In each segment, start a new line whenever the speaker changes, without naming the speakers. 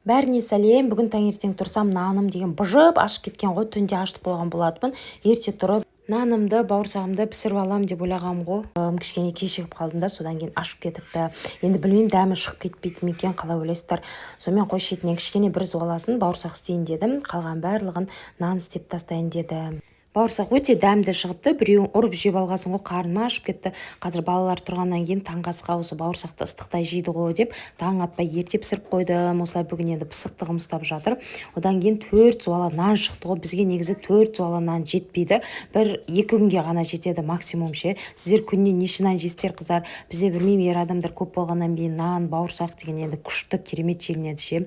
Бәріне сәлем! Бүгін таңертең тұрсам, наным деген быжып ашып кеткен ғой. Түнде ашытып қойған болатынмын. Ерте тұрып нанымды, бауырсағымды пісіріп аламын деп ойлағанмын ғой. Кішкене кешігіп қалдым да, содан кейін ашып кетіпті. Енді білмеймін, дәмі шығып кетпейді ме екен, қалай ойлайсыздар? Сонымен, қой, шетінен кішкене бір зуаласын бауырсақ істейін дедім, қалған барлығын нан істеп тастайын дедім. Бауырсақ өте дәмді шығыпты, біреуін ұрып жеп алғансың ғой, қарным ашып кетті. Қазір балалар тұрғаннан кейін таңғы асқа осы бауырсақты ыстықтай жейді ғой деп, таң атпай ерте пісіріп қойдым. Осылай бүгін енді пысықтығым ұстап жатыр. Одан кейін төрт зуала нан шықты ғой. Бізге негізі төрт зуала нан жетпейді, 1-2 күнге ғана жетеді максимум ше. Сіздер күніне неше нан жейсіздер, қыздар? Бізде, білмеймін, ер адамдар көп болғаннан кейін нан, бауырсақ деген енді күшті, керемет желінеді ше.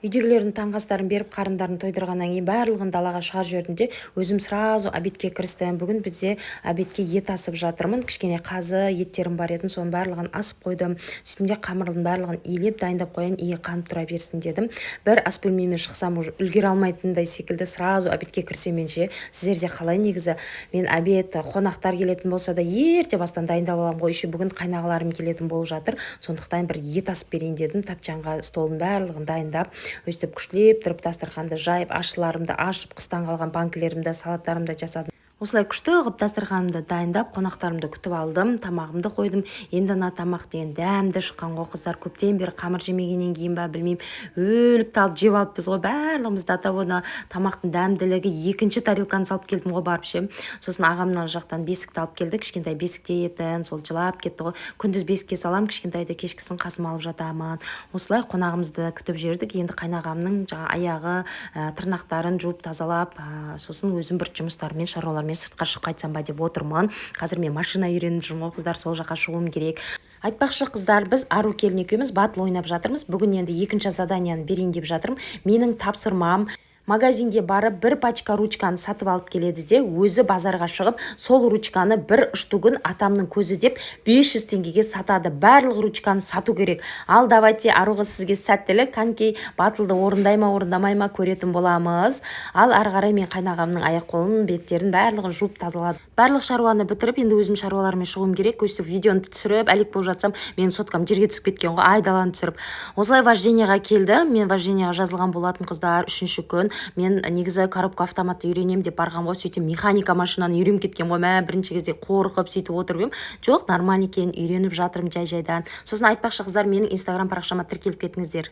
Үйдегілердің таңғы астарын беріп, қарындарын тойдырғаннан кейін барлығын далаға шығарып жібердім де, өзім сразу обедке кірістім. Бүгін бізде обедке ет асып жатырмын. Кішкене қазы еттерім бар еді, соның барлығын асып қойдым. Сөйттім де, қамырдың барлығын илеп, дайындап қояйын, и қанып тұра берсін дедім. Бір ас бөлмеме шықсам, уже үлгере алмайтындай секілді, сразу обедке кірсем ше. Сіздерде қалай негізі? Мен обед қонақтар келетін болса да, ерте бастан дайындап аламын ғой. Еще бүгін қайнағаларым келетін болып жатыр, сондықтан бір ет асып берейін дедім. Тапчанға столдың барлығын дайындап, өйстіп күштілеп тұрып дастарханды жайып, ашыларымды ашып, қыстан қалған банкілерімді, салаттарымды жасадым. Осылай күшті қылып дастарханымды дайындап, қонақтарымды күтіп алдым, тамағымды қойдым. Енді ана тамақ деген дәмді шыққан ғой, қыздар. Көптен бері қамыр жемегеннен кейін ба, білмеймін, өліп талып жеп алыппыз ғой барлығымыз. До того тамақтың дәмділігі, екінші тарелканы салып келдім ғой барып ше. Сосын ағам мына жақтан бесікті алып келді, кішкентай бесікте етін, сол жылап кетті ғой. Күндіз бесікке саламын кішкентайды, кешкісін қасыма алып жатамын. Осылай қонағымызды күтіп жібердік. Енді қайнағамның жаңа аяғы, тырнақтарын жуып, тазалап, сосын өзім бір жұмыстармен, шаруалармен сыртқа шығып қайтсам ба деп отырмын. Қазір мен машина үйреніп жүрмін ғой, қыздар, сол жаққа шығуым керек. Айтпақшы, қыздар, біз Ару келін екеуміз батыл ойнап жатырмыз. Бүгін енді екінші заданияны берейін деп жатырмын. Менің тапсырмам: магазинге барып, бір пачка ручканы сатып алып келеді де, өзі базарға шығып, сол ручканы бір штугін атамның көзі деп 500 теңгеге сатады. Барлық ручканы сату керек. Ал давайте, Ару қыз, сізге сәттілік! Кәнкей, батылды орындай ма, орындамай ма, көретін боламыз. Ал ары қарай мен қайнағамның аяқ қолын, беттерін, барлығын жуып, тазаладым. Барлық шаруаны бітіріп, енді өзім шаруаларыммен шығуым керек. Өйстіп видеоны түсіріп әлек болып жатсам, менің соткам жерге түсіп кеткен ғой айдаланы түсіріп. Осылай вождениеға келді. Мен вождениеға жазылған болатын, қыздар, үшінші күн. Мен негізі коробка автоматты үйренемін деп барғанмын ғой, сөйтсем, механика машинаны үйреніп кеткен ғой. Мә, бірінші кезде қорқып, сөйтіп отырып едім, жоқ, нормально екен, үйреніп жатырмын жай жайдан. Сосын айтпақшы, қыздар, менің Инстаграм парақшама тіркеліп кетіңіздер.